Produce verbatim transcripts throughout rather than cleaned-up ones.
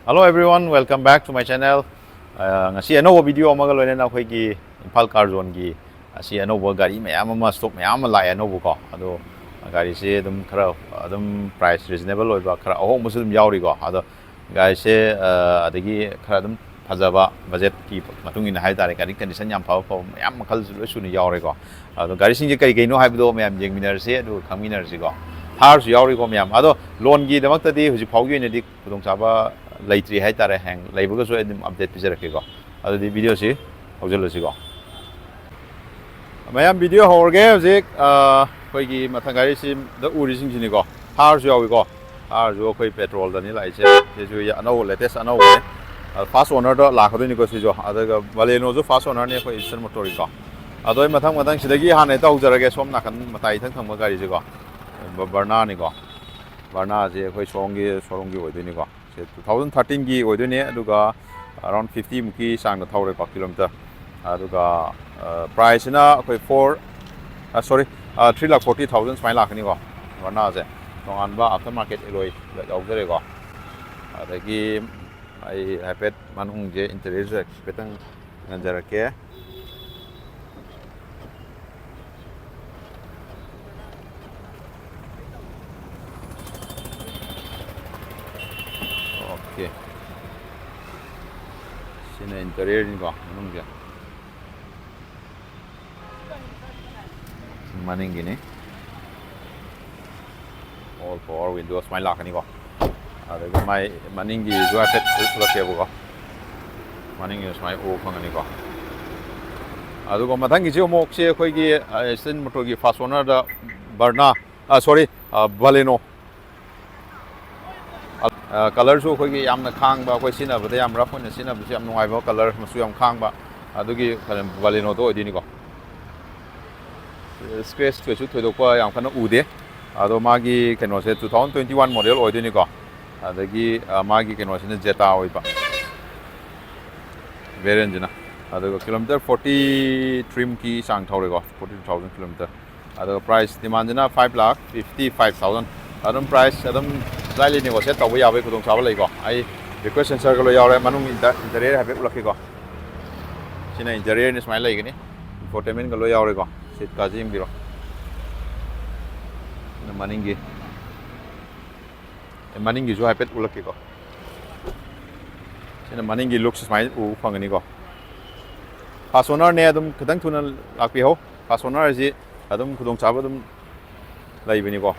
Hello everyone, welcome back to my channel. ꯑ, ꯉꯁꯤ ꯑꯅꯧꯕ ꯚꯤꯗꯤꯑꯣ ꯑꯃꯒ ꯂꯣꯏꯅꯅ ꯑꯩꯈꯣꯏꯒꯤ ꯏꯝꯐꯥꯜ ꯀꯥꯔ ꯖꯣꯟꯒꯤ ꯑꯁꯤ ꯑꯅꯧꯕ ꯒꯥꯔꯤ ꯃꯌꯥꯝ ꯑꯃ, ꯁ꯭ꯇꯣꯛ ꯃꯌꯥꯝ ꯑꯃ ꯂꯥꯛꯑꯦ ꯑꯅꯧꯕꯀꯣ꯫ ꯑꯗꯣ ꯒꯥꯔꯤꯁꯦ ꯑꯗꯨꯝ ꯈꯔ ꯑꯗꯨꯝ ꯄ꯭ꯔꯥꯏꯁ ꯔꯤꯖꯅꯦꯕꯜ ꯑꯣꯏꯕ, ꯈꯔ ꯑꯍꯣꯡꯕꯁꯨ ꯑꯗꯨꯝ ꯌꯥꯎꯔꯤꯀꯣ꯫ ꯑꯗꯣ ꯒꯥꯔꯤꯁꯦ, ꯑ, ꯑꯗꯒꯤ ꯈꯔ ꯑꯗꯨꯝ ꯐꯖꯕ, ꯕꯖꯦꯠꯀꯤ ꯃꯇꯨꯡ ꯏꯟꯅ ꯍꯥꯏꯇꯥꯔꯦ, ꯒꯥꯔꯤ ꯀꯟꯗꯤꯁꯟ ꯌꯥꯝ ꯐꯕ ꯐꯕ ꯃꯌꯥꯝ ꯃꯈꯜꯁꯨ ꯂꯣꯏ ꯁꯨꯅ ꯌꯥꯎꯔꯦꯀꯣ꯫ ꯑꯗꯣ ꯒꯥꯔꯤꯁꯤꯡꯁꯦ ꯀꯔꯤ ꯀꯩꯅꯣ ꯍꯥꯏꯕꯗꯣ ꯃꯌꯥꯝ ꯌꯦꯡꯃꯤꯟꯅꯔꯁꯤ, ꯑꯗꯨꯒ ꯈꯪꯃꯤꯟꯅꯔꯁꯤꯀꯣ꯫ ꯊꯥꯔꯁꯨ ꯌꯥꯎꯔꯤꯀꯣ ꯃꯌꯥꯝ꯫ ꯑꯗꯣ ꯂꯣꯟꯒꯤꯗꯃꯛꯇꯗꯤ ꯍꯧꯖꯤꯛ ꯐꯥꯎꯒꯤ ꯑꯣꯏꯅꯗꯤ ꯈꯨꯗꯣꯡꯆꯥꯕ ꯂꯩꯇ꯭ꯔꯤ ꯍꯥꯏꯇꯥꯔꯦ꯫ ꯍꯌꯦꯡ ꯂꯩꯕꯒꯁꯨ ꯑꯩ ꯑꯗꯨꯝ ꯑꯞꯗꯦꯠ ꯄꯤꯖꯔꯛꯀꯦꯀꯣ꯫ ꯑꯗꯨꯗꯤ ꯚꯤꯗꯤꯑꯣꯁꯤ ꯍꯧꯖꯤꯜꯂꯁꯤꯀꯣ꯫ ꯃꯌꯥꯝ, ꯚꯤꯗꯤꯑꯣ ꯍꯧꯔꯒꯦ ꯍꯧꯖꯤꯛ꯫ ꯑ, ꯑꯩꯈꯣꯏꯒꯤ ꯃꯊꯪ ꯒꯥꯔꯤꯁꯤꯗ ꯎꯔꯤꯁꯤꯡꯁꯤꯅꯤꯀꯣ꯫ ꯊꯥꯔꯁꯨ ꯌꯥꯎꯏꯀꯣ꯫ ꯊꯥꯔꯁꯨ ꯑꯩꯈꯣꯏ ꯄꯦꯇ꯭ꯔꯣꯜꯗꯅꯤ ꯂꯥꯛꯏꯁꯦ꯫ ꯁꯤꯁꯨ ꯑꯅꯧꯕ, ꯂꯦꯇꯦꯁ ꯑꯅꯧꯕꯅꯦ꯫ ꯐꯥꯔꯁ ꯑꯣꯅꯔꯗ ꯂꯥꯛꯀꯗꯣꯏꯅꯤꯀꯣ ꯁꯤꯁꯨ꯫ ꯑꯗꯨꯒ ꯕꯂꯦꯅꯣꯁꯨ ꯐꯥꯔꯁ ꯑꯣꯅꯔꯅꯤ ꯑꯩꯈꯣꯏ ꯏꯁꯇꯔꯟ ꯃꯣꯇꯣꯔꯒꯤꯀꯣ꯫ ꯑꯗꯣ ꯑꯩ ꯃꯊꯪ ꯃꯊꯪ ꯁꯤꯗꯒꯤ ꯍꯥꯟꯅ ꯍꯦꯛꯇ ꯍꯧꯖꯔꯒꯦ꯫ ꯁꯣꯝ ꯅꯥꯀꯟ ꯃꯇꯥꯏ ꯏꯊꯪ ꯊꯪꯕ ꯒꯥꯔꯤꯁꯦꯀꯣ, ꯕ-, ꯕꯔꯅꯥꯅꯤꯀꯣ꯫ ꯕꯔꯅꯥꯁꯦ ꯑꯩꯈꯣꯏ ꯁꯣꯝꯒꯤ ꯁꯣꯔꯨꯝꯒꯤ ꯑꯣꯏꯗꯣꯏꯅꯤꯀꯣ꯫ ꯁꯦ, ꯇꯨ ꯊꯥꯎꯖꯟ ꯊꯥꯔꯇꯤꯟꯒꯤ ꯑꯣꯏꯗꯣꯏꯅꯦ꯫ ꯑꯗꯨꯒ ꯑꯔꯥꯎꯟ ꯐꯤꯐꯇꯤ ꯃꯨꯛꯀꯤ ꯆꯥꯡꯗ ꯊꯧꯔꯦꯀꯣ, ꯀꯤꯂꯣꯃꯤꯇꯔ꯫ ꯑꯗꯨꯒ, ꯑ, ꯄ꯭ꯔꯥꯏꯁꯁꯤꯅ ꯑꯩꯈꯣꯏ ꯐꯣꯔ, ꯑ, ꯁꯣꯔꯤ, ꯑ, ꯊ꯭ꯔꯤ ꯂꯥꯛ ꯐꯣꯔꯇꯤ ꯊꯥꯎꯖꯟ ꯁꯨꯃꯥꯏꯅ ꯂꯥꯛꯀꯅꯤꯀꯣ꯫ ꯕꯔꯅꯥꯁꯦ ꯇꯣꯉꯥꯟꯕ ꯑꯥꯐꯇꯔ ꯃꯥꯔꯀꯦꯠ ꯑꯦꯂꯣꯏ ꯌꯥꯎꯖꯔꯦꯀꯣ꯫ ꯑꯗꯒꯤ ꯑꯩ ꯍꯥꯏꯐꯦꯠ ꯃꯅꯨꯡꯁꯦ, ꯏꯟꯇꯤꯔꯤꯌꯔꯁꯦ ꯍꯥꯏꯐꯦꯠꯇꯪ ꯉꯟꯖꯔꯛꯀꯦ꯫ ꯑꯣꯀꯦ꯫ ꯁꯤꯅ ꯏꯟꯇꯤꯔꯤꯌꯔꯅꯤꯀꯣ, ꯃꯅꯨꯡꯁꯦ꯫ ꯃꯅꯤꯡꯒꯤꯅꯤ꯫ ꯑꯣꯜ ꯄꯥꯋꯔ ꯋꯤꯟꯗꯣ ꯁꯨꯃꯥꯏꯅ ꯂꯥꯛꯀꯅꯤꯀꯣ꯫ ꯑꯗꯒꯤ ꯃꯥꯏ ꯃꯅꯤꯡꯒꯤꯁꯨ ꯍꯥꯏꯐꯦꯠ ꯎꯠꯂꯛꯀꯦꯕꯀꯣ꯫ ꯃꯅꯤꯡꯒꯤ ꯁꯨꯃꯥꯏꯅ ꯎꯕ ꯐꯪꯒꯅꯤꯀꯣ꯫ ꯑꯗꯨꯒ ꯃꯊꯪꯒꯤꯁꯤ ꯑꯃꯨꯛꯁꯤ ꯑꯩꯈꯣꯏꯒꯤ, ꯑ, ꯏꯁꯇꯔꯟ ꯃꯣꯇꯣꯔꯒꯤ ꯐꯥꯔꯁ ꯑꯣꯅꯔꯗ ꯕꯔꯅꯥ, ꯑ, ꯁꯣꯔꯤ, ꯑ, ꯕꯂꯦꯅꯣ꯫ ꯑ, ꯀꯂꯔꯁꯨ ꯑꯩꯈꯣꯏꯒꯤ ꯌꯥꯝꯅ ꯈꯥꯡꯕ, ꯑꯩꯈꯣꯏ ꯁꯤꯖꯤꯟꯅꯕꯗ ꯌꯥꯝ ꯔꯐ ꯑꯣꯏꯅ ꯁꯤꯖꯤꯟꯅꯕꯁꯨ ꯌꯥꯝ ꯅꯨꯡꯉꯥꯏꯕ, ꯀꯂꯔ ꯃꯆꯨ ꯌꯥꯝ ꯈꯥꯡꯕ, ꯑꯗꯨꯒꯤ ꯕꯂꯦꯅꯣꯗꯣ ꯑꯣꯏꯗꯣꯏꯅꯤꯀꯣ꯫ ꯁ꯭ꯀ꯭ꯔꯦꯆ ꯀꯩꯁꯨ ꯊꯣꯏꯗꯣꯛꯄ ꯌꯥꯝ ꯀꯟꯅ ꯎꯗꯦ꯫ ꯑꯗꯣ ꯃꯥꯒꯤ ꯀꯩꯅꯣꯁꯦ two thousand twenty one model ꯑꯣꯏꯗꯣꯏꯅꯤꯀꯣ꯫ ꯑꯗꯒꯤ, ꯑ, ꯃꯥꯒꯤ ꯀꯩꯅꯣꯁꯤꯅ ꯖꯦꯇꯥ ꯑꯣꯏꯕ ꯚꯦꯔꯤꯌꯟꯁꯤꯅ꯫ ꯑꯗꯨꯒ ꯀꯤꯂꯣꯃꯤꯇꯔ ꯐꯣꯔꯇꯤ ꯊ꯭ꯔꯤꯃꯨꯛꯀꯤ ꯆꯥꯡ ꯊꯧꯔꯦꯀꯣ, ꯐꯣꯔꯇꯤ ꯇꯨ ꯊꯥꯎꯖꯟ ꯀꯤꯂꯣꯃꯤꯇꯔ꯫ ꯑꯗꯨꯒ ꯄ꯭ꯔꯥꯏꯁ ꯗꯤꯃꯥꯟꯁꯤꯅ ꯐꯥꯏꯚ ꯂꯥꯛ ꯐꯤꯐꯇꯤ ꯐꯥꯏꯚ ꯊꯥꯎꯖꯟ꯫ ꯑꯗꯨꯝ ꯄ꯭ꯔꯥꯏꯁ ꯑꯗꯨꯝ ꯁ꯭ꯂꯥꯏꯠꯂꯤ ꯅꯦꯒꯣꯁꯤꯌꯦꯠ ꯇꯧꯕ ꯌꯥꯕꯒꯤ ꯈꯨꯗꯣꯡꯆꯥꯕ ꯂꯩꯀꯣ꯫ ꯑꯩ Request sensorꯒ ꯂꯣꯏ ꯌꯥꯎꯔꯦ꯫ ꯃꯅꯨꯡ interior ꯍꯥꯏꯐꯦꯠ ꯎꯠꯂꯛꯀꯦꯀꯣ꯫ ꯁꯤꯅ interiorꯅꯤ, ꯁꯨꯃꯥꯏꯅ ꯂꯩꯒꯅꯤ꯫ Infotainmentꯒ ꯂꯣꯏ ꯌꯥꯎꯔꯦꯀꯣ꯫ Seatꯀꯥꯁꯦ ꯌꯦꯡꯕꯤꯔꯣ꯫ ꯁꯤꯅ ꯃꯅꯤꯡꯒꯤ, ꯑꯦ, ꯃꯅꯤꯡꯒꯤꯁꯨ ꯍꯥꯏꯐꯦꯠ ꯎꯠꯂꯛꯀꯦꯀꯣ꯫ ꯁꯤꯅ ꯃꯅꯤꯡꯒꯤ lookꯁꯦ ꯁꯨꯃꯥꯏꯅ ꯎꯕ ꯐꯪꯒꯅꯤꯀꯣ꯫ Fast ownerꯅꯦ, ꯑꯗꯨꯝ ꯈꯤꯇꯪ ꯊꯨꯅ ꯂꯥꯛꯄꯤꯍꯧ꯫ Fast owner ꯍꯥꯏꯁꯤ ꯑꯗꯨꯝ ꯈꯨꯗꯣꯡꯆꯥꯕ ꯑꯗꯨꯝ ꯂꯩꯕꯅꯤꯀꯣ꯫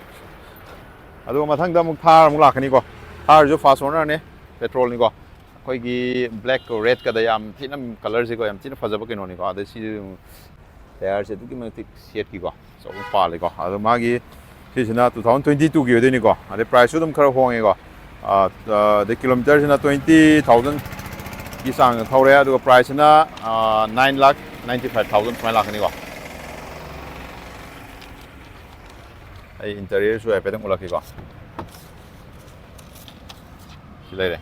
ꯑꯗꯨꯒ ꯃꯊꯪꯗ ꯑꯃꯨꯛ Thar ꯑꯃꯨꯛ ꯂꯥꯛꯀꯅꯤꯀꯣ꯫ Tharꯁꯨ fast ownerꯅꯦ, petrolꯅꯤꯀꯣ꯫ ꯑꯩꯈꯣꯏꯒꯤ black redꯀꯗ ꯌꯥꯝ ꯊꯤꯅ colourꯁꯦꯀꯣ, ꯌꯥꯝ ꯊꯤꯅ ꯐꯖꯕ ꯀꯩꯅꯣꯅꯤꯀꯣ꯫ ꯑꯗꯩ ꯁꯤ tyreꯁꯦ ꯑꯗꯨꯛꯀꯤ ꯃꯇꯤꯛ ꯁꯦꯠꯀꯤꯀꯣ, ꯑꯆꯧꯕ ꯄꯥꯜꯂꯤꯀꯣ꯫ ꯑꯗꯣ ꯃꯥꯒꯤ ꯁꯤꯁꯤꯅ two thousand twenty twoꯒꯤ ꯑꯣꯏꯗꯣꯏꯅꯤꯀꯣ꯫ ꯑꯗꯩ priceꯁꯨ ꯑꯗꯨꯝ ꯈꯔ ꯍꯣꯡꯉꯦꯀꯣ꯫ ꯑꯥ, ꯑꯗꯩ kilometreꯁꯤꯅ twenty thousandꯒꯤ ꯆꯥꯡꯗ ꯊꯧꯔꯦ, ꯑꯗꯨꯒ priceꯁꯤꯅ, ꯑꯥ, nine lakh ninety five thousand ꯁꯨꯃꯥꯏꯅ ꯂꯥꯛꯀꯅꯤꯀꯣ꯫ ꯑꯩ interiorꯁꯨ ꯍꯥꯏꯐꯦꯠꯇꯪ ꯎꯠꯂꯛꯀꯦꯀꯣ꯫ ꯁꯤ ꯂꯩꯔꯦ꯫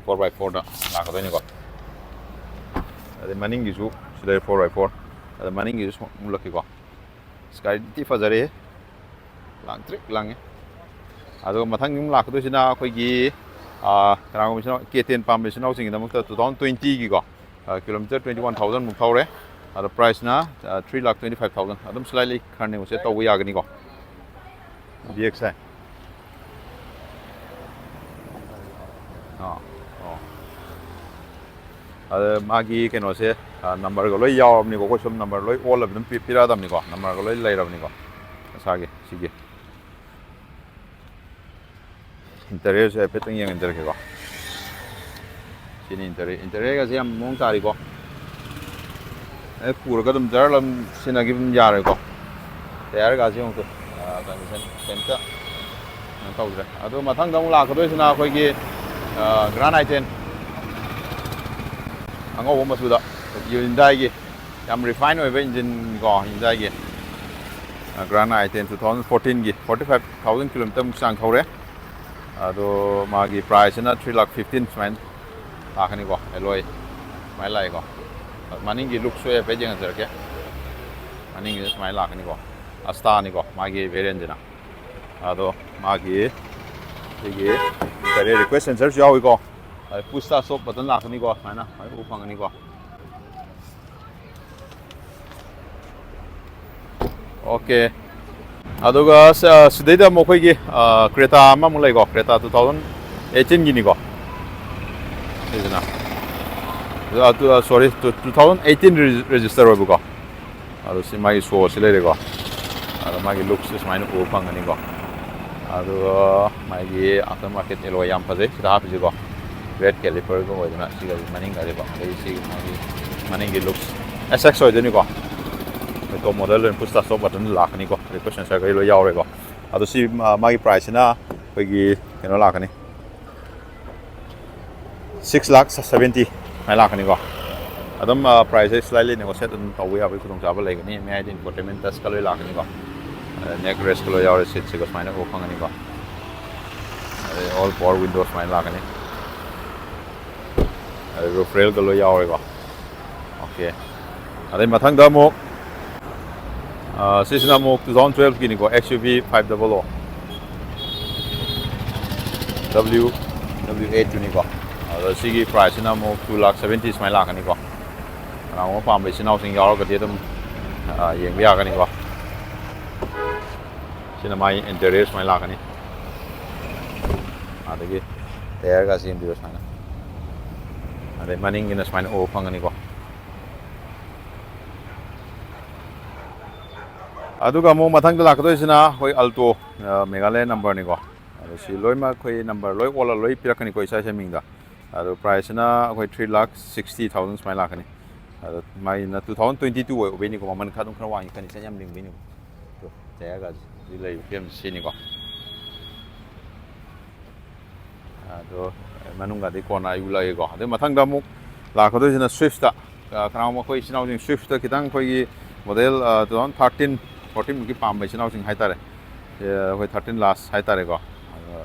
Four by fourꯗ ꯂꯥꯛꯀꯗꯣꯏꯅꯤꯀꯣ꯫ ꯑꯗꯩ ꯃꯅꯤꯡꯒꯤꯁꯨ ꯁꯤ ꯂꯩꯔꯦ, four by four꯫ ꯑꯗ ꯃꯅꯤꯡꯒꯤꯁꯨ ꯁꯨꯝ ꯎꯠꯂꯛꯀꯦꯀꯣ꯫ ꯒꯥꯔꯤꯗꯤ ꯊꯤ ꯐꯖꯔꯦꯍꯦ꯫ ꯂꯥꯡꯇ꯭ꯔꯤꯛ ꯂꯪꯉꯦ꯫ ꯑꯗꯨꯒ ꯃꯊꯪ ꯑꯃꯨꯛ ꯂꯥꯛꯀꯗꯣꯏꯁꯤꯅ ꯑꯩꯈꯣꯏꯒꯤ, ꯑꯥ, ꯀꯅꯥꯒꯨꯝꯕ ꯏꯆꯤꯟ ꯏꯅꯥꯎ K ten ꯄꯥꯝꯕ ꯏꯆꯤꯟ ꯏꯅꯥꯎꯁꯤꯡꯒꯤꯗꯃꯛꯇ two thousand twentyꯒꯤꯀꯣ, ꯑꯥ, kilometre twenty one thousand ꯃꯨꯛ ꯊꯧꯔꯦ꯫ ꯑꯗꯣ priceꯅ, ꯑꯥ, three lakh twenty five thousand, ꯑꯗꯨꯝ slightly ꯈꯔ negotiate ꯇꯧꯕ ꯌꯥꯒꯅꯤꯀꯣ꯫ V X I꯫ ꯑꯥ, ꯑꯣ꯫ ꯑꯗ ꯃꯥꯒꯤ ꯀꯩꯅꯣꯁꯦ, ꯑꯥ, numberꯒ ꯂꯣꯏ ꯌꯥꯎꯔꯕꯅꯤꯀꯣ꯫ ꯑꯩꯈꯣꯏ ꯁꯨꯝ number ꯂꯣꯏ ꯑꯣꯜꯂꯕ ꯑꯗꯨꯝ ꯄꯤ-, ꯄꯤꯔꯛꯑꯗꯕꯅꯤꯀꯣ꯫ Numberꯒ ꯂꯣꯏ ꯂꯩꯔꯕꯅꯤꯀꯣ ꯃꯁꯥꯒꯤ ꯁꯤꯒꯤ꯫ Interiorꯁꯦ ꯍꯥꯏꯐꯦꯠꯇꯪ ꯌꯦꯡꯍꯟꯖꯔꯛꯀꯦꯀꯣ꯫ ꯁꯤꯅꯤ interior꯫ Interiorꯒꯁꯦ ꯌꯥꯝ ꯃꯑꯣꯡ ꯇꯥꯔꯤꯀꯣ꯫ ꯍꯦꯛ ꯄꯨꯔꯒ ꯑꯗꯨꯝ ꯖꯔ ꯑꯗꯨꯝ ꯁꯤꯖꯤꯟꯅꯈꯤꯕ ꯑꯗꯨꯝ ꯌꯥꯔꯦꯀꯣ꯫ Tyreꯒꯁꯦ ꯑꯃꯨꯛ, ꯑꯥ, condition ꯀꯩꯝꯇ ꯀꯩꯅꯣ ꯇꯧꯗ꯭ꯔꯦ꯫ ꯑꯗꯨ ꯃꯊꯪꯗ ꯑꯃꯨꯛ ꯂꯥꯛꯀꯗꯣꯏꯁꯤꯅ ꯑꯩꯈꯣꯏꯒꯤ, ꯑꯥ, Grand i ten ꯑꯉꯧꯕ ꯃꯆꯨꯗ, Hyundaiꯒꯤ ꯌꯥꯝ refine ꯑꯣꯏꯕ engineꯀꯣ, Hyundaiꯒꯤ꯫ ꯑꯥ, Grand i ten two thousand fourteenꯒꯤ forty five thousand kilometre ꯃꯨꯛ ꯆꯥꯡ ꯊꯧꯔꯦ꯫ ꯑꯗꯣ ꯃꯥꯒꯤ priceꯁꯤꯅ three lakh fifteen ꯁꯨꯃꯥꯏꯅ ꯂꯥꯛꯀꯅꯤꯀꯣ, alloy ꯁꯨꯃꯥꯏꯅ ꯂꯥꯛꯑꯦꯀꯣ꯫ ꯃꯅꯤꯡꯒꯤ lookꯁꯨ ꯑꯩ ꯍꯥꯏꯐꯦꯠ ꯌꯦꯡꯍꯟꯖꯔꯛꯀꯦ꯫ ꯃꯅꯤꯡꯒꯤꯁꯨ ꯁꯨꯃꯥꯏꯅ ꯂꯥꯛꯀꯅꯤꯀꯣ꯫ ꯑꯁꯇꯥꯅꯤꯀꯣ ꯃꯥꯒꯤ ꯚꯦꯔꯤꯌꯦꯟꯁꯤꯅ꯫ ꯑꯗꯣ ꯃꯥꯒꯤ ꯁꯤꯒꯤ ꯀꯔꯤ request sensorꯁꯨ ꯌꯥꯎꯏꯀꯣ꯫ ꯑꯗꯩ push start stop button ꯂꯥꯛꯀꯅꯤꯀꯣ, ꯁꯨꯃꯥꯏꯅ ꯁꯨꯃꯥꯏꯅ ꯎꯕ ꯐꯪꯒꯅꯤꯀꯣ꯫ ꯑꯣꯀꯦ꯫ ꯑꯗꯨꯒ ꯁ-, ꯁꯤꯗꯩꯗ ꯑꯃꯨꯛ ꯑꯩꯈꯣꯏꯒꯤ, ꯑ, Creta ꯑꯃꯃꯨꯛ ꯂꯩꯀꯣ, Creta two thousand eighteenꯒꯤꯅꯤꯀꯣ꯫ ꯁꯤꯁꯤꯅ꯫ ꯑ, ꯇꯨ-, ꯑ, sorry, two-, two thousand eighteen ꯔꯦꯖꯤ-, register ꯑꯣꯏꯕꯀꯣ꯫ ꯑꯗꯣ ꯁꯤ ꯃꯥꯒꯤ ꯁꯣꯁꯤ ꯂꯩꯔꯦꯀꯣ꯫ ꯑꯗꯣ ꯃꯥꯒꯤ ꯂꯨꯛꯁꯦ ꯁꯨꯃꯥꯏꯅ ꯎꯕ ꯐꯪꯒꯅꯤꯀꯣ꯫ ꯑꯗꯨꯒ ꯃꯥꯒꯤ after market alloy ꯌꯥꯝ ꯐꯖꯩ ꯁꯤꯗ ꯍꯥꯞꯄꯤꯁꯤꯀꯣ꯫ Red caliperꯒ ꯑꯣꯏꯗꯅ ꯁꯤꯒ ꯃꯅꯤꯡꯒꯁꯦꯀꯣ꯫ ꯑꯗꯩ ꯁꯤꯒꯤ ꯃꯥꯒꯤ ꯃꯅꯤꯡꯒꯤ ꯂꯨꯛꯁ S X ꯑꯣꯏꯗꯣꯏꯅꯤꯀꯣ꯫ ꯑꯩꯈꯣꯏ top model ꯑꯣꯏꯅ push start stop button ꯂꯥꯛꯀꯅꯤꯀꯣ꯫ Request sensorꯒꯩ ꯂꯣꯏ ꯌꯥꯎꯔꯦꯀꯣ꯫ ꯑꯗꯣ ꯁꯤ ꯃꯥ-, ꯃꯥꯒꯤ priceꯁꯤꯅ ꯑꯩꯈꯣꯏꯒꯤ ꯀꯩꯅꯣ ꯂꯥꯛꯀꯅꯤ꯫ Six lakh seventy ꯁꯨꯃꯥꯏꯅ ꯂꯥꯛꯀꯅꯤꯀꯣ꯫ ꯑꯗꯨꯝ, ꯑ, priceꯁꯦ slightly negotiate ꯑꯗꯨꯝ ꯇꯧꯕ ꯌꯥꯕꯒꯤ ꯈꯨꯗꯣꯡꯆꯥꯕ ꯂꯩꯒꯅꯤ꯫ ꯃꯌꯥꯏꯗ infotainment touchꯀ ꯂꯣꯏ ꯂꯥꯛꯀꯅꯤꯀꯣ꯫ ꯑꯗ neck restꯀ ꯂꯣꯏ ꯌꯥꯎꯔꯦ, seatꯁꯤꯒ ꯁꯨꯃꯥꯏꯅ ꯎꯕ ꯐꯪꯒꯅꯤꯀꯣ꯫ ꯑꯗꯩ all power window ꯁꯨꯃꯥꯏꯅ ꯂꯥꯛꯀꯅꯤ꯫ ꯑꯗꯩ roof railꯒ ꯂꯣꯏ ꯌꯥꯎꯔꯦꯀꯣ꯫ ꯑꯣꯀꯦ꯫ ꯑꯗꯩ ꯃꯊꯪꯗ ꯑꯃꯨꯛ, ꯑ, ꯁꯤꯁꯤꯅ ꯑꯃꯨꯛ two thousand twelveꯀꯤꯅꯤꯀꯣ, X U V five double O W W eightꯇꯨꯅꯤꯀꯣ꯫ ꯑꯗꯣ ꯁꯤꯒꯤ priceꯁꯤꯅ ꯑꯃꯨꯛ two lakh seventy ꯁꯨꯃꯥꯏꯅ ꯂꯥꯛꯀꯅꯤꯀꯣ꯫ ꯀꯅꯥꯒꯨꯝꯕ ꯄꯥꯝꯕ ꯏꯆꯤꯟ ꯏꯅꯥꯎꯁꯤꯡ ꯌꯥꯎꯔꯒꯗꯤ ꯑꯗꯨꯝ, ꯑ, ꯌꯦꯡꯕ ꯌꯥꯒꯅꯤꯀꯣ꯫ ꯁꯤꯅ ꯃꯥꯒꯤ interior ꯁꯨꯃꯥꯏꯅ ꯂꯥꯛꯀꯅꯤ꯫ ꯑꯗꯒꯤ tyreꯒꯁꯤ ꯌꯦꯡꯕꯤꯌꯨ ꯁꯨꯃꯥꯏꯅ꯫ ꯑꯗꯩ ꯃꯅꯤꯡꯒꯤꯅ ꯁꯨꯃꯥꯏꯅ ꯎꯕ ꯐꯪꯒꯅꯤꯀꯣ꯫ ꯑꯗꯨꯒ ꯑꯃꯨꯛ ꯃꯊꯪꯗ ꯂꯥꯛꯀꯗꯣꯏꯁꯤꯅ ꯑꯩꯈꯣꯏ Alto, ꯑ, Meghalaya numberꯅꯤꯀꯣ꯫ ꯑꯗꯣ ꯁꯤ ꯂꯣꯏꯅꯃꯛ ꯑꯩꯈꯣꯏ number ꯂꯣꯏ ꯑꯣꯜꯂ ꯂꯣꯏ ꯄꯤꯔꯛꯀꯅꯤꯀꯣ ꯏꯁꯥ ꯏꯁꯥ ꯃꯤꯡꯗ꯫ ꯑꯗꯣ priceꯁꯤꯅ ꯑꯩꯈꯣꯏ three lakh sixty thousand ꯁꯨꯃꯥꯏꯅ ꯂꯥꯛꯀꯅꯤ꯫ ꯑꯗꯣ ꯃꯥꯒꯤꯅ two thousand twenty two ꯑꯣꯏꯕꯩꯅꯤꯀꯣ, ꯃꯃꯜ ꯈꯔ ꯑꯗꯨꯝ ꯈꯔ ꯋꯥꯡꯉꯤ, condition ꯌꯥꯝ ꯂꯤꯡꯕꯩꯅꯤꯀꯣ꯫ ꯑꯗꯣ tyreꯒꯁꯤ ꯍꯧꯖꯤꯛ ꯂꯩꯔꯤꯕ ꯐꯤꯕꯝꯁꯤ ꯁꯤꯅꯤꯀꯣ꯫ ꯑꯗꯣ ꯃꯅꯨꯡꯒꯗꯤ ꯀꯣꯟꯅ ꯑꯩ ꯎꯠꯂꯛꯑꯒꯦꯀꯣ꯫ ꯑꯗꯩ ꯃꯊꯪꯗ ꯑꯃꯨꯛ ꯂꯥꯛꯀꯗꯣꯏꯁꯤꯅ Swiftꯇ꯫ ꯑ, ꯀꯅꯥꯒꯨꯝꯕ ꯑꯩꯈꯣꯏ ꯏꯆꯤꯟ ꯏꯅꯥꯎꯁꯤꯡ Swiftꯇ ꯈꯤꯇꯪ ꯑꯩꯈꯣꯏꯒꯤ model, ꯑ, two thousand thirteen fourteen ꯃꯨꯛꯀꯤ ꯄꯥꯝꯕ ꯏꯆꯤꯟ ꯏꯅꯥꯎꯁꯤꯡ ꯍꯥꯏꯇꯥꯔꯦ꯫ ꯑ, ꯑꯩꯈꯣꯏ thirteen last ꯍꯥꯏꯇꯥꯔꯦꯀꯣ꯫ ꯑ,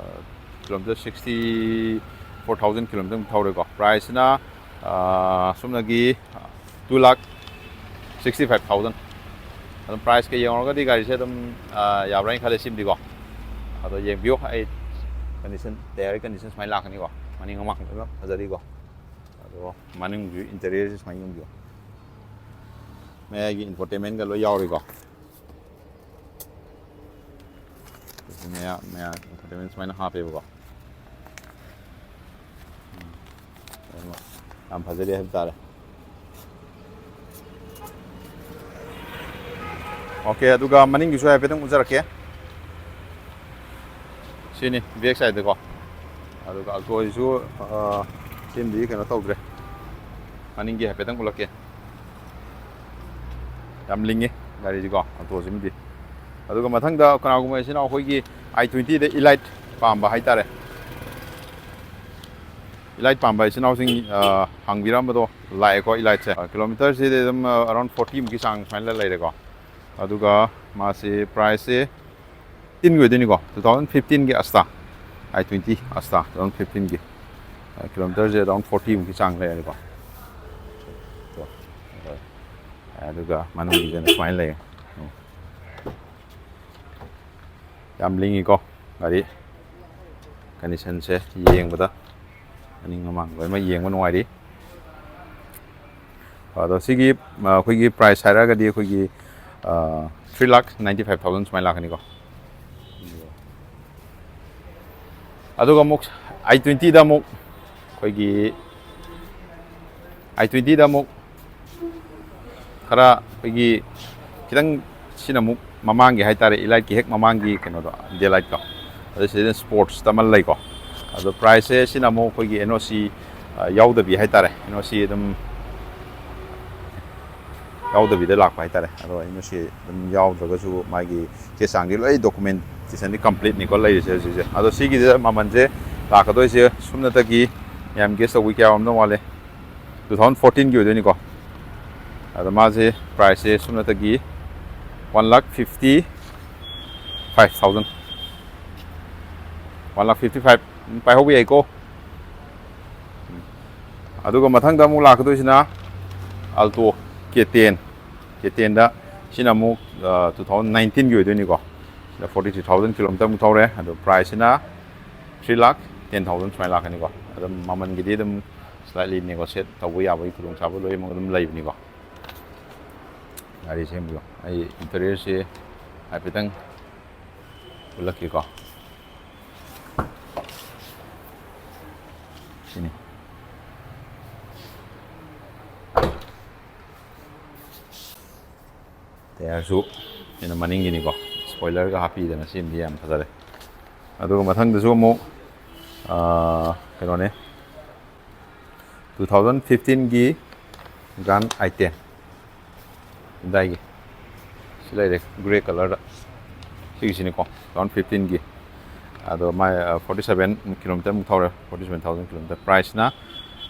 kilometer sixty four thousand kilometer ꯃꯨꯛ ꯊꯧꯔꯦꯀꯣ꯫ Priceꯁꯤꯅ, ꯑ, ꯁꯨꯞꯅꯒꯤ two lakh sixty five thousand꯫ ꯑꯗꯨꯝ price ꯀ ꯌꯦꯡꯉꯨꯔꯒꯗꯤ ꯒꯥꯔꯤꯁꯦ ꯑꯗꯨꯝ, ꯑ, ꯌꯥꯕ꯭ꯔꯥ ꯍꯥꯏꯅ ꯈꯜꯂꯦ꯫ ꯁꯤꯝꯗꯤꯀꯣ, ꯑꯗꯣ ꯌꯦꯡꯕꯤꯌꯨ꯫ ꯑꯩ condition, tyre condition ꯁꯨꯃꯥꯏꯅ ꯂꯥꯛꯀꯅꯤꯀꯣ, ꯃꯅꯤꯡ ꯃꯃꯥꯡ ꯂꯣꯏꯅꯃꯛ ꯐꯖꯔꯤꯀꯣ꯫ ꯑꯗꯣ ꯃꯅꯨꯡꯒꯤ interior ꯁꯦ ꯁꯨꯃꯥꯏꯅ ꯌꯦꯡꯕꯤꯌꯨ꯫ ꯃꯌꯥꯏꯒꯤ infotainment ꯀ ꯂꯣꯏ ꯌꯥꯎꯔꯤꯀꯣ꯫ ꯃꯌꯥ-, ꯃꯌꯥ infotainment ꯁꯨꯃꯥꯏꯅ ꯍꯥꯞꯄꯦꯕꯀꯣ꯫ ꯎꯝ꯫ ꯌꯥꯝ ꯐꯖꯔꯤ ꯍꯥꯏꯕ ꯇꯥꯔꯦ꯫ OK, ꯑꯗꯨꯒ ꯃꯅꯤꯡꯒꯤꯁꯨ ꯍꯥꯏꯐꯦꯠꯇꯪ ꯎꯠꯆꯔꯛꯀꯦ꯫ ꯁꯤꯅꯤ back side ꯀꯣ꯫ ꯑꯗꯨꯒ Alto ꯁꯤꯁꯨ, ꯑ, ꯁꯤꯃꯗꯤ ꯀꯩꯅꯣ ꯇꯧꯗ꯭ꯔꯦ꯫ ꯃꯅꯤꯡꯒꯤ ꯍꯥꯏꯐꯦꯠꯇꯪ ꯎꯠꯂꯛꯀꯦ꯫ ꯌꯥꯝ ꯂꯤꯡꯉꯤ ꯒꯥꯔꯤꯁꯤꯀꯣ, Alto ꯁꯤꯃꯗꯤ꯫ ꯑꯗꯨꯒ ꯃꯊꯪꯗ ꯀꯅꯥꯒꯨꯝꯕ ꯏꯆꯤꯟ ꯏꯅꯥꯎ ꯑꯩꯈꯣꯏꯒꯤ i twenty ꯗ Elite ꯄꯥꯝꯕ ꯍꯥꯏꯇꯥꯔꯦ꯫ Elite ꯄꯥꯝꯕ ꯏꯆꯤꯟ ꯏꯅꯥꯎꯁꯤꯡ, ꯑ, ꯍꯪꯕꯤꯔꯝꯕꯗꯣ ꯂꯥꯛꯑꯦꯀꯣ, Elite ꯁꯦ꯫ ꯑ, kilometre ꯁꯤꯗꯤ ꯑꯗꯨꯝ, ꯑ, around forty ꯃꯨꯛꯀꯤ ꯆꯥꯡ ꯁꯨꯃꯥꯏꯅ ꯂꯩꯔꯦꯀꯣ꯫ ꯑꯗꯨꯒ ꯃꯥꯁꯤ price ꯁꯦ ꯐꯤꯐꯇꯤꯟꯒꯤ ꯑꯣꯏꯗꯣꯏꯅꯤꯀꯣ, two thousand fifteen ꯒꯤ Astra, i twenty Astra two thousand fifteen ꯒꯤ꯫ ꯑ, kilometre ꯁꯦ around forty ꯃꯨꯛꯀꯤ ꯆꯥꯡ ꯂꯩꯔꯦꯀꯣ꯫ ꯑꯗꯨꯒ ꯃꯅꯨꯡꯒꯤꯁꯤꯅ ꯁꯨꯃꯥꯏꯅ ꯂꯩꯌꯦ꯫ ꯎꯝ꯫ ꯌꯥꯝ ꯂꯤꯡꯉꯤꯀꯣ ꯒꯥꯔꯤ꯫ Condition ꯁꯦ ꯌꯦꯡꯕꯗ ꯃꯅꯤꯡ ꯃꯃꯥꯡ ꯂꯣꯏꯅꯃꯛ ꯌꯦꯡꯕ ꯅꯨꯡꯉꯥꯏꯔꯤ꯫ ꯑꯗꯣ ꯁꯤꯒꯤ, ꯑ, ꯑꯩꯈꯣꯏꯒꯤ price ꯍꯥꯏꯔꯒꯗꯤ ꯑꯩꯈꯣꯏꯒꯤ, ꯑ, three lakh ninety five thousand ꯁꯨꯃꯥꯏꯅ ꯂꯥꯛꯀꯅꯤꯀꯣ꯫ ꯑꯗꯨꯒ ꯑꯃꯨꯛ i twenty ꯗ ꯑꯃꯨꯛ ꯑꯩꯈꯣꯏꯒꯤ i twenty ꯗ ꯑꯃꯨꯛ ꯈꯔ ꯑꯩꯈꯣꯏꯒꯤ ꯈꯤꯇꯪ, ꯁꯤꯅ ꯑꯃꯨꯛ ꯃꯃꯥꯡꯒꯤ ꯍꯥꯏꯇꯥꯔꯦ, Elite ꯀꯤ ꯍꯦꯛ ꯃꯃꯥꯡꯒꯤ ꯀꯩꯅꯣꯗꯣ, Daylight ꯇꯣ꯫ ꯑꯗꯨ ꯁꯤꯗ Sports ꯇ ꯑꯃ ꯂꯩꯀꯣ꯫ ꯑꯗꯣ price ꯁꯦ ꯁꯤꯅ ꯑꯃꯨꯛ ꯑꯩꯈꯣꯏꯒꯤ N O C, ꯑ, ꯌꯥꯎꯗꯕꯤ ꯍꯥꯏꯇꯥꯔꯦ, N O C ꯑꯗꯨꯝ ꯌꯥꯎꯗꯕꯤꯗ ꯂꯥꯛꯄ ꯍꯥꯏꯇꯥꯔꯦ꯫ ꯑꯗꯣ N O C ꯑꯗꯨꯝ ꯌꯥꯎꯗ꯭ꯔꯒꯁꯨ ꯃꯥꯒꯤ ꯆꯦ ꯆꯥꯡꯗꯤ ꯂꯣꯏ, documentation ꯗꯤ complete ꯅꯤꯀꯣ ꯂꯩꯔꯤꯁꯦ ꯍꯧꯖꯤꯛꯁꯦ꯫ ꯑꯗꯣ ꯁꯤꯒꯤꯗ ꯃꯃꯜꯁꯦ ꯂꯥꯛꯀꯗꯣꯏꯁꯦ ꯁꯨꯞꯅꯇꯒꯤ, ꯃꯌꯥꯝ guess ꯇꯧꯕꯤ ꯀꯌꯥ ꯑꯣꯏꯔꯝꯗꯧ ꯃꯥꯜꯂꯦ? Two thousand fourteen ꯒꯤ ꯑꯣꯏꯗꯣꯏꯅꯤꯀꯣ꯫ ꯑꯗꯣ ꯃꯥꯁꯦ price ꯁꯦ ꯁꯨꯞꯅꯇꯒꯤ one lakh fifty five thousand, one lakh fifty five ꯄꯥꯏꯍꯧꯕ ꯌꯥꯏꯀꯣ꯫ ꯎꯝ꯫ ꯑꯗꯨꯒ ꯃꯊꯪꯗ ꯑꯃꯨꯛ ꯂꯥꯛꯀꯗꯣꯏꯁꯤꯅ Alto K ten꯫ K ten ꯗ ꯁꯤꯅ ꯑꯃꯨꯛ ꯇꯨ ꯊꯥꯎꯖꯟ ꯅꯥꯏꯟꯇꯤꯟꯒꯤ ꯑꯣꯏꯗꯣꯏꯅꯤꯀꯣ꯫ ꯁꯤꯗ ꯐꯣꯔꯇꯤ ꯊ꯭ꯔꯤ ꯊꯥꯎꯖꯟ ꯀꯤꯂꯣꯃꯤꯇꯔꯃꯨꯛ ꯊꯧꯔꯦ꯫ ꯑꯗꯣ ꯄ꯭ꯔꯥꯏꯁꯁꯤꯅ ꯊ꯭ꯔꯤ ꯂꯥꯛ ꯇꯦꯟ ꯊꯥꯎꯖꯟ ꯁꯨꯃꯥꯏꯅ ꯂꯥꯛꯀꯅꯤꯀꯣ꯫ ꯑꯗꯨꯝ ꯃꯃꯜꯒꯤꯗꯤ ꯑꯗꯨꯝ ꯁ꯭ꯂꯥꯏꯠꯂꯤ ꯅꯦꯒꯣꯁꯤꯌꯦꯠ ꯇꯧꯕ ꯌꯥꯕꯒꯤ ꯈꯨꯗꯣꯡꯆꯥꯕ ꯂꯣꯏꯅꯃꯛ ꯑꯗꯨꯝ ꯂꯩꯕꯅꯤꯀꯣ꯫ ꯒꯥꯔꯤꯁꯦ ꯌꯦꯡꯕꯤꯌꯨ, ꯑꯩ ꯏꯟꯇꯔꯤꯌꯔꯁꯤ ꯍꯥꯏꯐꯦꯠꯇꯪ ꯎꯠꯂꯛꯀꯦꯀꯣ꯫ ꯁꯤꯅꯤ꯫ ꯇꯌꯥꯔꯁꯨ ꯁꯤꯅ ꯃꯅꯤꯡꯒꯤꯅꯤꯀꯣ, ꯁ꯭ꯄꯣꯏꯂꯔꯒ ꯍꯥꯞꯄꯤꯗꯅ, ꯁꯤꯃꯗꯤ ꯌꯥꯝ ꯐꯖꯔꯦ꯫ ꯑꯗꯨꯒ ꯃꯊꯪꯗꯁꯨ ꯑꯃꯨꯛ, ꯑꯥ, ꯀꯩꯅꯣꯅꯦ, ꯇꯨ ꯊꯥꯎꯖꯟ ꯐꯤꯐꯇꯤꯟꯒꯤ Grand i ten Hyundaiꯒꯤ ꯁꯤ ꯂꯩꯔꯦ, ꯒ꯭ꯔꯦ ꯀꯂꯔꯗ꯫ ꯁꯤꯒꯤꯁꯤꯅꯤꯀꯣ, ꯇꯨ ꯊꯥꯎꯖꯟ ꯐꯤꯐꯇꯤꯟꯒꯤ꯫ ꯑꯗꯣ ꯃꯥꯏ, ꯑ, ꯐꯣꯔꯇꯤ ꯁꯚꯦꯟ ꯀꯤꯂꯣꯃꯤꯇꯔꯃꯨꯛ ꯊꯧꯔꯦ, ꯐꯣꯔꯇꯤ ꯁꯚꯦꯟ ꯊꯥꯎꯖꯟ ꯀꯤꯂꯣꯃꯤꯇꯔ꯫ ꯄ꯭ꯔꯥꯏꯁꯅ,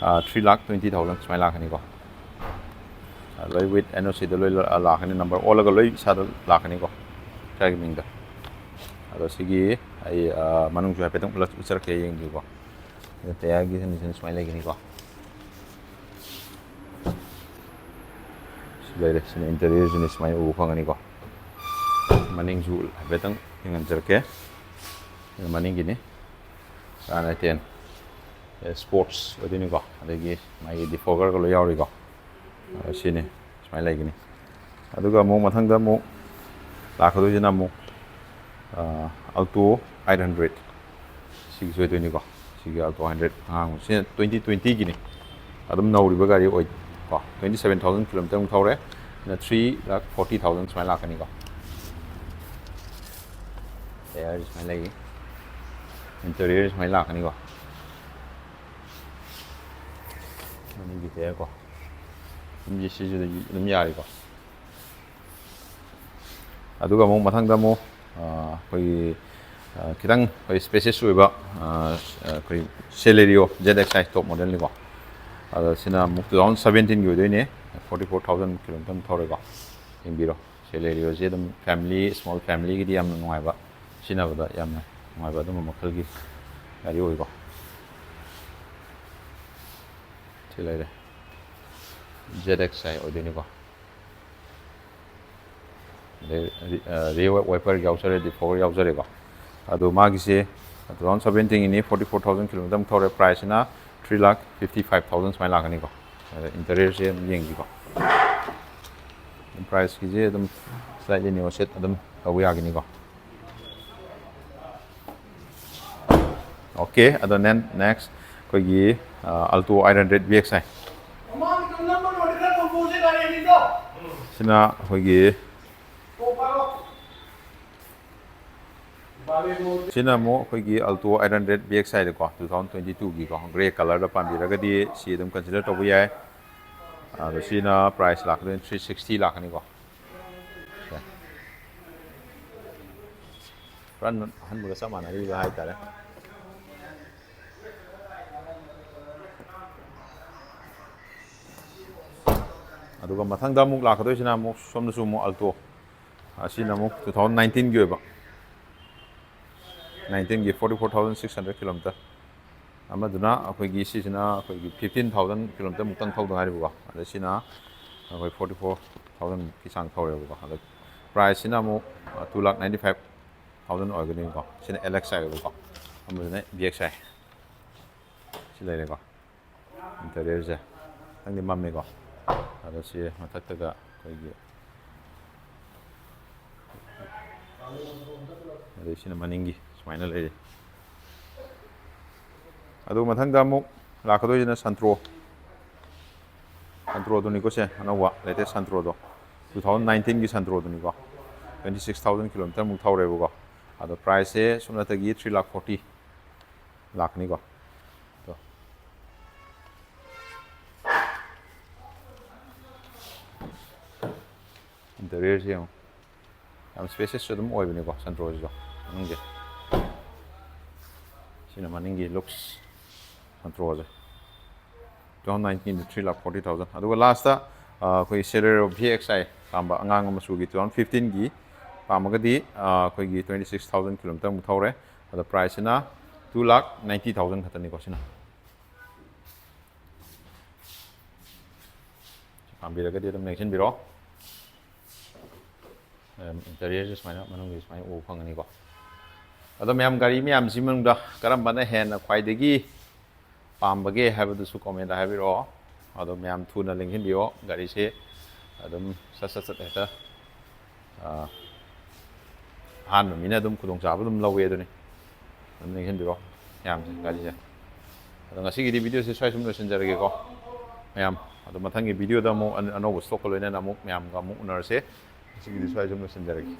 ꯑ, ꯊ꯭ꯔꯤ ꯂꯥꯛ ꯇ꯭ꯋꯦꯟꯇꯤ ꯊꯥꯎꯖꯟ ꯁꯨꯃꯥꯏꯅ ꯂꯥꯛꯀꯅꯤꯀꯣ꯫ ꯑ, ꯂꯣꯏ with NOCꯗ ꯂꯣꯏ ꯂ-, ꯂꯥꯛꯀꯅꯤ, ꯅꯝꯕꯔ ꯑꯣꯜꯂꯒ ꯂꯣꯏ ꯏꯁꯥꯗ ꯂꯥꯛꯀꯅꯤꯀꯣ, ꯏꯁꯥꯒꯤ ꯃꯤꯡꯗ꯫ ꯑꯗꯣ ꯁꯤꯒꯤ ꯑꯩ, ꯑ, ꯃꯅꯨꯡꯁꯨ ꯍꯥꯏꯐꯦꯠꯇꯪ ꯎꯠꯂꯛ-, ꯎꯠꯆꯔꯛꯀꯦ, ꯌꯦꯡꯕꯤꯌꯨꯀꯣ꯫ ꯑꯗꯣ ꯇꯌꯥꯔꯒꯤ ꯀꯟꯗꯤꯁꯟ ꯁꯨꯃꯥꯏꯅ ꯂꯩꯒꯅꯤꯀꯣ꯫ ꯁꯤ ꯂꯩꯔꯦ, ꯁꯤꯅ ꯏꯟꯇꯔꯤꯌꯔꯁꯤꯅ ꯁꯨꯃꯥꯏꯅ ꯎꯕ ꯐꯪꯒꯅꯤꯀꯣ꯫ ꯃꯅꯤꯡꯁꯨ ꯍꯥꯏꯐꯦꯠꯇꯪ ꯌꯦꯡꯍꯟꯖꯔꯛꯀꯦ꯫ ꯁꯤꯅ ꯃꯅꯤꯡꯒꯤꯅꯤ꯫ Grand i ten ꯁ꯭ꯄꯣꯔꯠꯁ ꯑꯣꯏꯗꯣꯏꯅꯤꯀꯣ꯫ ꯑꯗꯒꯤ ꯃꯥꯒꯤ ꯗꯤꯐꯣꯒꯔꯒ ꯂꯣꯏ ꯌꯥꯎꯔꯤꯀꯣ꯫ ꯑ, ꯁꯤꯅꯤ, ꯁꯨꯃꯥꯏꯅ ꯂꯩꯒꯅꯤ꯫ ꯑꯗꯨꯒ ꯑꯃꯨꯛ ꯃꯊꯪꯗ ꯑꯃꯨꯛ ꯂꯥꯛꯀꯗꯣꯏꯁꯤꯅ ꯑꯃꯨꯛ, ꯑ, Alto eight hundred꯫ ꯁꯤꯒꯤꯁꯨ ꯑꯣꯏꯗꯣꯏꯅꯤꯀꯣ꯫ ꯁꯤꯒꯤ Alto hundred ꯑꯉꯥꯡꯕ꯫ ꯁꯤꯅ ꯇ꯭ꯋꯦꯟꯇꯤ ꯇ꯭ꯋꯦꯟꯇꯤꯒꯤꯅꯤ꯫ ꯑꯗꯨꯝ ꯅꯧꯔꯤꯕ ꯒꯥꯔꯤ ꯑꯣꯏ ꯀꯣ꯫ Twenty seven thousand ꯀꯤꯂꯣꯃꯤꯇꯔꯃꯨꯛ ꯊꯧꯔꯦ꯫ ꯁꯤꯅ three lakh forty thousand ꯁꯨꯃꯥꯏꯅ ꯂꯥꯛꯀꯅꯤꯀꯣ꯫ ꯇꯌꯥꯔꯁꯤ ꯁꯨꯃꯥꯏꯅ ꯂꯩ꯫ ꯏꯟꯇꯔꯤꯌꯔ ꯁꯨꯃꯥꯏꯅ ꯂꯥꯛꯀꯅꯤꯀꯣ꯫ ꯃꯅꯤꯡꯒꯤ ꯇꯌꯥꯔ ꯀꯣ꯫ ꯑꯗꯨꯝ ꯁꯤꯁꯨ ꯑꯗꯨꯝ ꯌꯥꯔꯤꯀꯣ꯫ ꯑꯗꯨꯒ ꯑꯃꯨꯛ ꯃꯊꯪꯗ ꯑꯃꯨꯛ, ꯑ, ꯑꯩꯈꯣꯏꯒꯤ, ꯑ, ꯈꯤꯇꯪ ꯑꯩꯈꯣꯏ ꯁ꯭ꯄꯦꯁꯤꯌꯁ ꯑꯣꯏꯕ, ꯑ, ꯑꯩꯈꯣꯏ Celerio Z X I top modelꯅꯤꯀꯣ꯫ ꯑꯗꯣ ꯁꯤꯅ ꯑꯃꯨꯛ two thousand seventeenꯒꯤ ꯑꯣꯏꯗꯣꯏꯅꯦ, forty four thousand ꯀꯤꯂꯣꯃꯤꯇꯔ ꯊꯧꯔꯦꯀꯣ꯫ ꯌꯦꯡꯕꯤꯔꯣ, Celerioꯁꯦ ꯑꯗꯨꯝ ꯐꯦꯃꯤꯂꯤ, ꯁ꯭ꯃꯣꯜ ꯐꯦꯃꯤꯂꯤꯒꯤꯗꯤ ꯌꯥꯝꯅ ꯅꯨꯡꯉꯥꯏꯕ, ꯁꯤꯖꯤꯟꯅꯕꯗ ꯌꯥꯝꯅ ꯅꯨꯡꯉꯥꯏꯕ ꯑꯗꯨꯝꯕ ꯃꯈꯜꯒꯤ ꯒꯥꯔꯤ ꯑꯣꯏꯀꯣ꯫ ꯁꯤ ꯂꯩꯔꯦ, Z X I ꯑꯣꯏꯗꯣꯏꯅꯤꯀꯣ꯫ ꯑꯗꯩ ꯔꯤ- ꯑ, rear wiper ꯌꯥꯎꯖꯔꯦ, defogger ꯌꯥꯎꯖꯔꯦꯀꯣ꯫ ꯑꯗꯣ ꯃꯥꯒꯤꯁꯦ two thousand seventeen Guinea, forty four thousand kilometer ꯊꯧꯔꯦ, price ꯁꯤꯅ three lakh fifty five thousand ꯁꯨꯃꯥꯏꯅ ꯂꯥꯛꯀꯅꯤꯀꯣ꯫ ꯑꯗ interior ꯁꯦ ꯑꯗꯨꯝ ꯌꯦꯡꯁꯤꯀꯣ꯫ Price ꯀꯤꯁꯦ ꯑꯗꯨꯝ slightly negotiate ꯑꯗꯨꯝ ꯇꯧꯕ ꯌꯥꯒꯅꯤꯀꯣ꯫ Okay, ꯑꯗꯣ ꯅꯦꯟ next ꯑꯩꯈꯣꯏꯒꯤ Alto eight hundred V X I꯫ ꯁꯤꯅ ꯑꯩꯈꯣꯏꯒꯤ ꯁꯤꯅ ꯑꯃꯨꯛ ꯑꯩꯈꯣꯏꯒꯤ Alto eight hundred V X I ꯗꯀꯣ, two thousand twenty two ꯒꯤꯀꯣ, grey colour ꯗ ꯄꯥꯝꯕꯤꯔꯒꯗꯤ ꯁꯤ ꯑꯗꯨꯝ consider ꯇꯧꯕ ꯌꯥꯏ꯫ ꯑꯗꯣ ꯁꯤꯅ price ꯂꯥꯛꯀꯗꯣꯏꯅꯤ three sixty ꯂꯥꯛꯀꯅꯤꯀꯣ꯫ ꯄꯨꯔꯥ ꯑꯍꯟꯕꯒ ꯆꯞ ꯃꯥꯟꯅꯔꯤꯕ ꯍꯥꯏꯇꯥꯔꯦ꯫ ꯑꯗꯨꯒ ꯃꯊꯪꯗ ꯑꯃꯨꯛ ꯂꯥꯛꯀꯗꯣꯏꯁꯤꯅ ꯑꯃꯨꯛ ꯁꯣꯝꯗꯁꯨ ꯑꯃꯨꯛ Alto꯫ ꯑꯁꯤꯅ ꯑꯃꯨꯛ two thousand nineteen ꯒꯤ ꯑꯣꯏꯕ, nineteen ꯒꯤ forty four thousand six hundred kilometer꯫ ꯑꯃꯗꯨꯅ ꯑꯩꯈꯣꯏꯒꯤ ꯁꯤꯁꯤꯅ ꯑꯩꯈꯣꯏꯒꯤ fifteen thousand kilometer ꯃꯨꯛꯇꯪ ꯊꯧꯗ ꯉꯥꯏꯔꯤꯕꯀꯣ꯫ ꯑꯗ ꯁꯤꯅ ꯑꯩꯈꯣꯏ forty four thousand ꯃꯨꯛꯀꯤ ꯆꯥꯡ ꯊꯧꯔꯦꯕꯀꯣ꯫ ꯑꯗ price ꯁꯤꯅ ꯑꯃꯨꯛ two lakh ninety five thousand ꯑꯣꯏꯒꯅꯤꯕꯀꯣ꯫ ꯁꯤꯅ L X I ꯑꯣꯏꯕꯀꯣ꯫ ꯑꯃꯗꯨꯅ V X I꯫ ꯁꯤ ꯂꯩꯔꯦꯀꯣ꯫ Interior ꯁꯦ ꯈꯤꯇꯪꯗꯤ ꯃꯝꯃꯦꯀꯣ꯫ ꯑꯗꯣ ꯁꯤ ꯃꯊꯛꯇꯒ ꯑꯩꯈꯣꯏꯒꯤ, ꯑꯗꯩ ꯁꯤꯅ ꯃꯅꯤꯡꯒꯤ ꯁꯨꯃꯥꯏꯅ ꯂꯩꯔꯦ꯫ ꯑꯗꯨ ꯃꯊꯪꯗ ꯑꯃꯨꯛ ꯂꯥꯛꯀꯗꯣꯏꯁꯤꯅ Santro꯫ Santro ꯗꯨꯅꯤꯀꯣ ꯁꯦ, ꯑꯅꯧꯕ latest Santro ꯗꯣ꯫ Two thousand nineteen ꯒꯤ Santro ꯗꯨꯅꯤꯀꯣ꯫ Twenty six thousand kilometer ꯃꯨꯛ ꯊꯧꯔꯦꯕꯀꯣ꯫ ꯑꯗꯣ price ꯁꯦ ꯁꯨꯞꯅꯇꯒꯤ three lakh forty ꯂꯥꯛꯀꯅꯤꯀꯣ꯫ ꯑꯗꯣ interior ꯁꯦ ꯌꯦꯡꯉꯣ꯫ ꯌꯥꯝ spacious ꯁꯨ ꯑꯗꯨꯝ ꯑꯣꯏꯕꯅꯤꯀꯣ Santro ꯁꯤꯁꯨ ꯃꯅꯨꯡꯁꯦ꯫ ꯁꯤꯅ ꯃꯅꯤꯡꯒꯤ looks Santro ꯁꯦ꯫ Two thousand nineteen ꯗ three lakh forty thousand꯫ ꯑꯗꯨꯒ last ꯇ, ꯑ, ꯑꯩꯈꯣꯏ Celerio V X I ꯄꯥꯝꯕ ꯑꯉꯥꯡꯕ ꯃꯆꯨꯒꯤ two thousand fifteen ꯒꯤ ꯄꯥꯝꯃꯒꯗꯤ, ꯑ, ꯑꯩꯈꯣꯏꯒꯤ twenty six thousand kilometer ꯃꯨꯛ ꯊꯧꯔꯦ꯫ ꯑꯗꯣ price ꯁꯤꯅ two lakh ninety thousand ꯈꯛꯇꯅꯤꯀꯣ ꯁꯤꯅ꯫ ꯄꯥꯝꯕꯤꯔꯒꯗꯤ ꯑꯗꯨꯝ ꯂꯦꯡꯁꯤꯟꯕꯤꯔꯣ꯫ ꯏꯟꯇꯔꯤꯌꯔꯁꯦ ꯁꯨꯃꯥꯏꯅ ꯃꯅꯨꯡꯒꯤ ꯁꯨꯃꯥꯏꯅ ꯎꯕ ꯐꯪꯒꯅꯤꯀꯣ꯫ ꯑꯗꯣ ꯃꯌꯥꯝ, ꯒꯥꯔꯤ ꯃꯌꯥꯝꯁꯤ ꯃꯅꯨꯡꯗ ꯀꯔꯝꯕꯅ ꯍꯦꯟꯅ ꯈ꯭ꯋꯥꯏꯗꯒꯤ ꯄꯥꯝꯕꯒꯦ ꯍꯥꯏꯕꯗꯨꯁꯨ ꯀꯣꯃꯦꯟꯗ ꯍꯥꯏꯕꯤꯔꯛꯑꯣ꯫ ꯑꯗꯣ ꯃꯌꯥꯝ ꯊꯨꯅ ꯂꯦꯡꯁꯤꯟꯕꯤꯌꯣ꯫ ꯒꯥꯔꯤꯁꯦ ꯑꯗꯨꯝ ꯁꯠ ꯁꯠ ꯁꯠ ꯍꯦꯛꯇ, ꯑ, ꯑꯍꯥꯟꯕ ꯃꯤꯅ ꯑꯗꯨꯝ ꯈꯨꯗꯣꯡꯆꯥꯕ ꯑꯗꯨꯝ ꯂꯧꯋꯦ ꯑꯗꯨꯅꯤ꯫ ꯑꯗꯨꯝ ꯂꯦꯡꯁꯤꯟꯕꯤꯔꯣ ꯃꯌꯥꯝꯁꯦ, ꯒꯥꯔꯤꯁꯦ꯫ ꯑꯗꯣ ꯉꯁꯤꯒꯤꯗꯤ ꯚꯤꯗꯤꯑꯣꯁꯦ ꯁ꯭ꯋꯥꯏ ꯁꯨꯝ ꯂꯣꯏꯁꯤꯟꯖꯔꯒꯦꯀꯣ ꯃꯌꯥꯝ꯫ ꯑꯗꯣ ꯃꯊꯪꯒꯤ ꯚꯤꯗꯤꯑꯣꯗ ꯑꯃꯨꯛ ꯑꯅ-, ꯑꯅꯧꯕ ꯁ꯭ꯇꯣꯛꯀ ꯂꯣꯏꯅꯅ ꯑꯃꯨꯛ ꯃꯌꯥꯝꯒ ꯑꯃꯨꯛ ꯎꯅꯔꯁꯦ꯫ ꯉꯁꯤꯒꯤꯗꯤ ꯁ꯭ꯋꯥꯏ ꯁꯨꯝ ꯂꯣꯏꯁꯤꯟꯖꯔꯒꯦ꯫